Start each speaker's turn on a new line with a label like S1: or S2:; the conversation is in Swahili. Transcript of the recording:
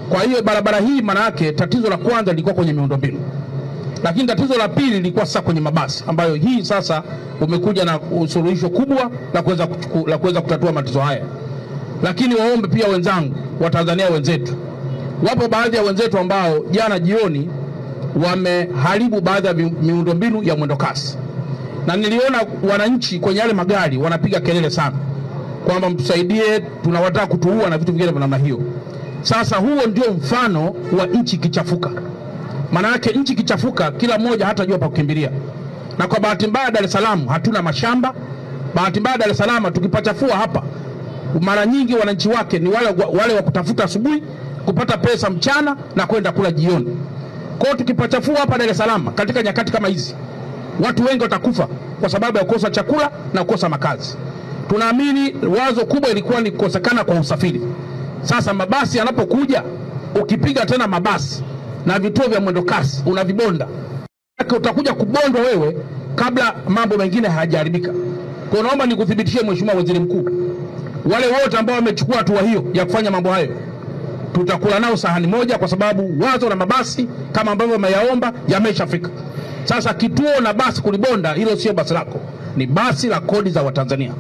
S1: Kwa hiyo barabara hii maana yake tatizo la kwanza lilikuwa kwenye miundombinu. Lakini tatizo la pili lilikuwa sasa kwenye mabasi, ambayo hii sasa umekuja na suluhisho kubwa la kuweza kutatua matatizo haya. Lakini waombe pia wenzangu wa Tanzania wenzetu, wapo baadhi ya wenzetu ambao jana jioni wameharibu baadhi ya miundombinu ya mwendokasi. Na niliona wananchi kwenye yale magari wanapiga kelele sana kwamba mtusaidie, tunawataka kutuua na vitu vingine vya namna hiyo. Sasa huo ndio mfano wa nchi kichafuka. Maana yake nchi kichafuka, kila mmoja hatajua pa kukimbilia. Na kwa bahati mbaya Dar es Salaam hatuna mashamba. Bahati mbaya Dar es Salaam tukipachafua hapa, mara nyingi wananchi wake ni wale wa kutafuta asubuhi, kupata pesa mchana na kwenda kula jioni. Kwa hiyo tukipachafua hapa Dar es Salaam katika nyakati kama hizi, watu wengi watakufa kwa sababu ya kukosa chakula na kukosa makazi. Tunaamini wazo kubwa ilikuwa ni kukosekana kwa usafiri. Sasa mabasi yanapokuja, ukipiga tena mabasi na vituo vya mwendokasi unavibonda, utakuja kubondwa wewe kabla mambo mengine hayajaharibika. Kwa naomba nikuthibitishie Mheshimiwa Waziri Mkuu, wale wote ambao wamechukua hatua hiyo ya kufanya mambo hayo, tutakula nao sahani moja, kwa sababu wazo la mabasi kama ambavyo wameyaomba yameshafika. Sasa kituo na basi kulibonda, hilo sio basi lako, ni basi la kodi za Watanzania.